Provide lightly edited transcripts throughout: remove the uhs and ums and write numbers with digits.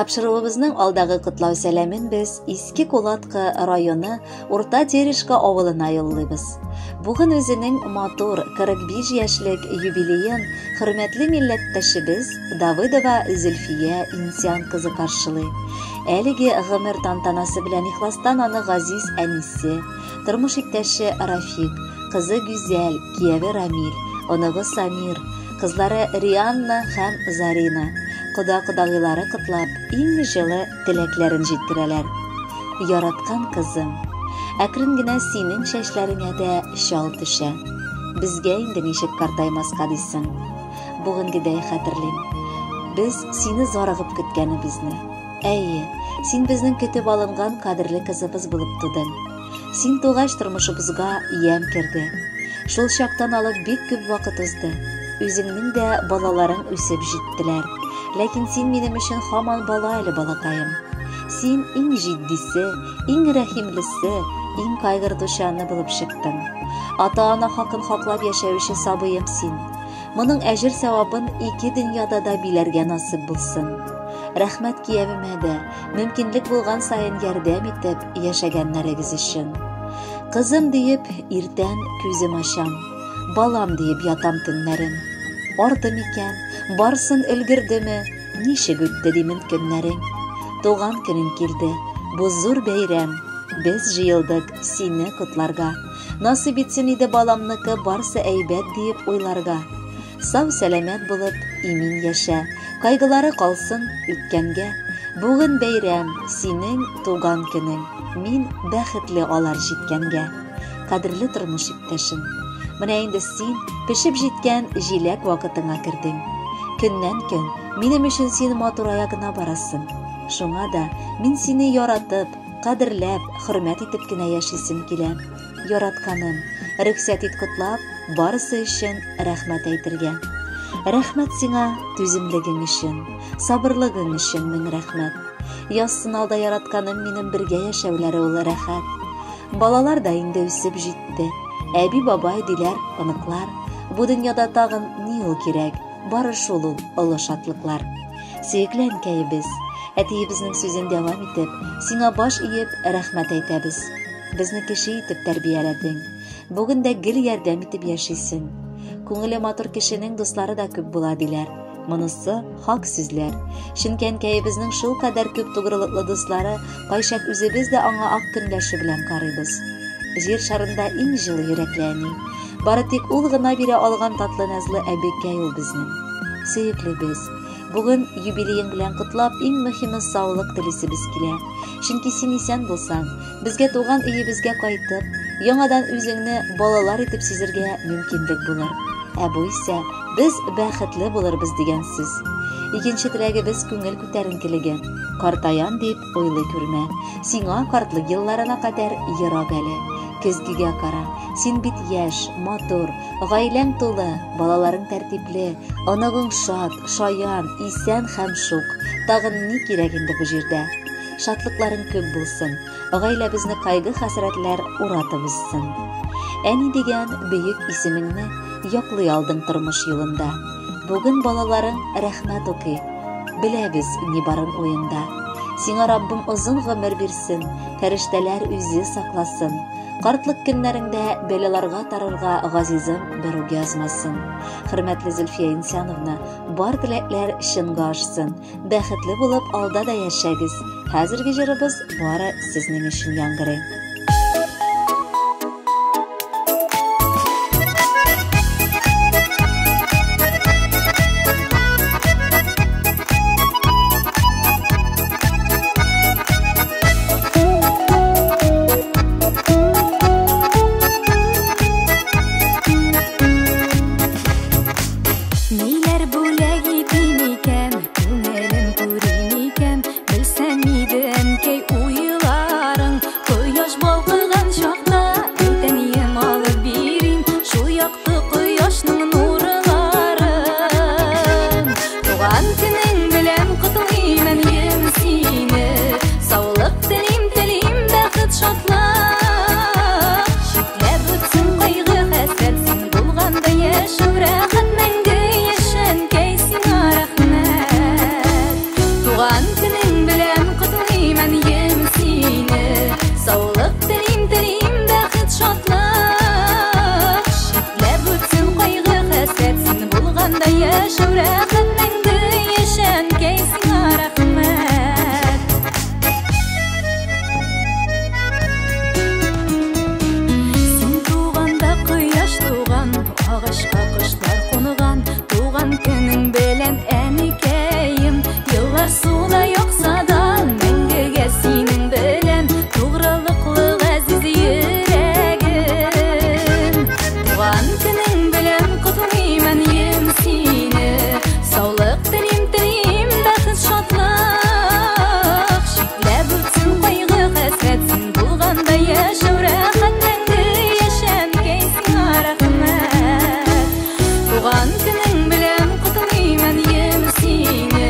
Тапшыруыбызның алдагы котлау сәламен без Иске Кулаткы районы Урта Терешка авылына юллыйбыз. Бүген үзенең матур 45 яшьлек юбилеен хөрмәтле милләттәшебез Давыдова Зөлфия Инсян кызы каршылый. Әлеге гомер тантанасы белән ихластан аны газиз әнисе, тормыш иптәше Рафик, кызы Гүзәл, кияве Рамил, оныгы Самир, кызлары Рианна һәм Зарина, кода-кодагыйлары котлап, иң җылы теләкләрен җиткерәләр. Яраткан кызым, әкрен генә синең чәчләреңә дә чал төшә. Безгә инде ничек картаймаска дисең. Бүгенгедәй хәтерлим. Без сине зарыгып көткәнебезне. Әйе, син безнең көтеп алынган кадерле кызыбыз булып тудың. Син тугач тормышыбызга ямь керде. Шул чактан алып бик күп вакыт узды. Үзеңнең дә балаларың үсеп җиттеләр. Ләкин син минем өчен һаман бала әле, балакаем. Син иң җитдисе, иң рәхимлесе, иң кайгыртучаны булып чыктың. Ата-ана хакын хаклап яшәүче сабыем син. Моның әҗер-савабын ике дөньяда да биләргә насыйп булсын. Рәхмәт киявемә дә, мөмкинлек булган саен ярдәм итеп яшәгәннәрегез өчен. Кызым диеп иртән күзем ачам, балам диеп ятам төннәрен. Арды микән, барсын өлгердеме, ничек үтте димен көннәрең. Туган көнең килде, бу зур бәйрәм, без җыелдык сине котларга. Насыйп итсен иде баламныкы барсы әйбәт диеп уйларга. Сау-сәламәт булып, имин яшә. Кайгылары калсын үткәнгә. Бүген бәйрәм, синең туган көнең. Мин бәхетле алар җиткәнгә. Кадерле тормыш иптәшем. Менә инде син пешеп җиткән җиләк вакытыңа кердең. Көннән-көн минем өчен син матурая гына барасың. Шуңа да мин сине яратып, кадерләп, хөрмәт итеп кенә яшисем килә. Яратканым, рөхсәт ит котлап, барысы өчен рәхмәт әйтергә. Рәхмәт сиңа түземлегең өчен, сабырлыгың өчен мең рәхмәт. Язсын алда яратканым минем бергә яшәүләре ул рәхәт. Балалар да инде үсеп җитте. Әби бабай диләр, оныклар. Бу дөньяда тагын ни ул кирәк? Бары шул ул олы шатлыклар. Сөекле әнкәебез, әтиебезнең сүзен дәвам итеп, сиңа баш иеп рәхмәт әйтәбез. Безне кеше итеп тәрбияләдең. Бүген дә гел ярдәм итеп яшисең. Күңеле матур кешенең дуслары да күп була диләр. Монысы хак сүзләр. Чөнки әнкәебезнең шулкадәр күп тугрылыклы дуслары, кайчак үзебез дә аңа ак көнләшү белән карыйбыз. Җир шарында иң җылы йөрәкле әни. Бары тик ул гына бирә алган татлы назлы әбекәй ул безнең. Сөеклебез, бүген юбилеең белән котлап, иң мөһиме саулык телисебез килә. Чөнки син исән булсаң, безгә туган өебезгә кайтып, яңадан үзеңне балалар итеп сизергә мөмкинлек булыр. Ә бу исә без бәхетле булырбыз дигән сүз. Икенче теләгебез күңел күтәренкелеге. Картаям дип уйлый күрмә. Сиңа картлык елларына кадәр ерак әле. Көзгегә кара. Син бит яшь, матур, гаиләң тулы, балаларың тәртипле, оныгың шат, шаян, исән һәм шук. Тагын ни кирәк инде бу җирдә? Шатлыкларың күп булсын, гаиләбезне кайгы-хәсрәтләр уратып узсын. Әни дигән бөек исемеңне яклый алдың тормыш юлында. Бүген балаларың рәхмәт укый. Беләбез ни барын уеңда. Сиңа Раббым озын гомер бирсен, фәрештәләр үзе сакласын. Картлык көннәреңдә бәлаларга тарырга газизым бер үк язмасын. Хөрмәтле Зөлфия Инсяновна, бар теләкләр чынга ашсын. Бәхетле булып алда да яшәгез. Хәзерге җырыбыз бары сезнең өчен яңгырый. Ниләр бүләк итим икән, күңелем күрим икән, белсәм иде, әнкәй, уйларың, кояш яшәү рәхәт, мәңге яшә, әнкәй, сиңа рәхмәт. Син туганда кояш туган, агачка кошлар кунган, туган көнең белән, әнекәем, еллар суда акса да, мәңгегә синең белән тугрылыклы газиз йөрәгем. Туган көнең белән котлыйм, әнием, сине, саулык телим, телим бәхет, шатлык. Читләп үтсен кайгы, хәсрәт, син булганда яшәү рәхәт, мәңге яшә, әнкәй, сиңа рәхмәт. Туган көнең белән котлыйм, әнием, сине,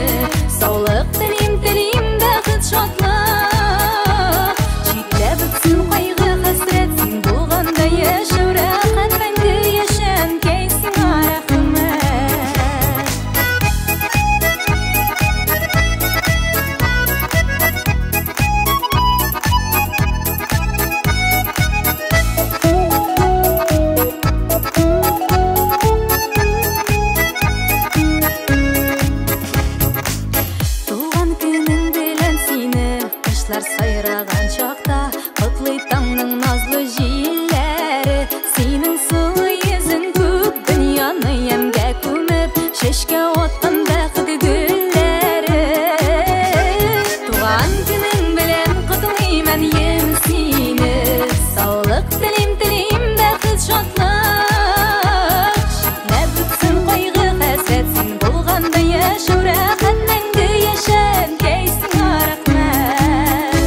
саулык телим, телим бәхет, шатлык. Читләп үтсен кайгы, хәсрәт, син булганда яшәү рәхәт, мәңге яшә, әнкәй, сиңа рәхмәт. Туган көнең белән сине, кошлар сайраган чакта, котлый таңның назлы җилләре. Синең сылу йөзең күк дөньяны ямьгә күмеп, чәчкә аткан бәхет гөлләре. Туган көнең белән котлыйм, әнием, сине, саулык телим, телим бәхет, шатлык. Читләп үтсен кайгы, хәсрәт, син булганда яшәү рәхәт, мәңге яшә, әнкәй, сиңа рәхмәт.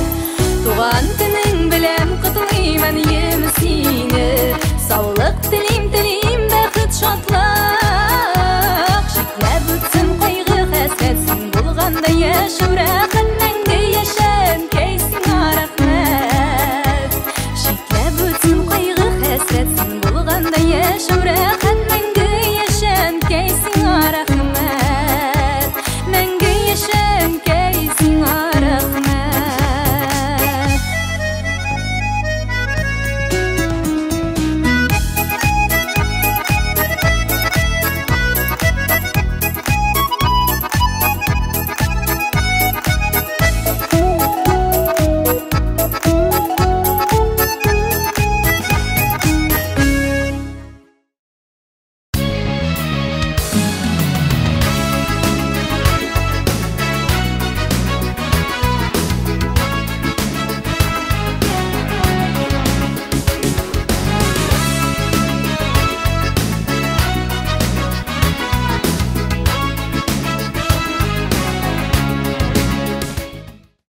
Туган көнең белән котлыйм, әнием, сине, саулык телим, телим бәхет, шатлык. Читләп үтсен кайгы, хәсрәт, син булганда яшәү рәхәт, мәңге яшә, әнкәй, сиңа рәхмәт. Читләп үтсен кайгы, хәсрәт, син булганда яшәү рәхәт.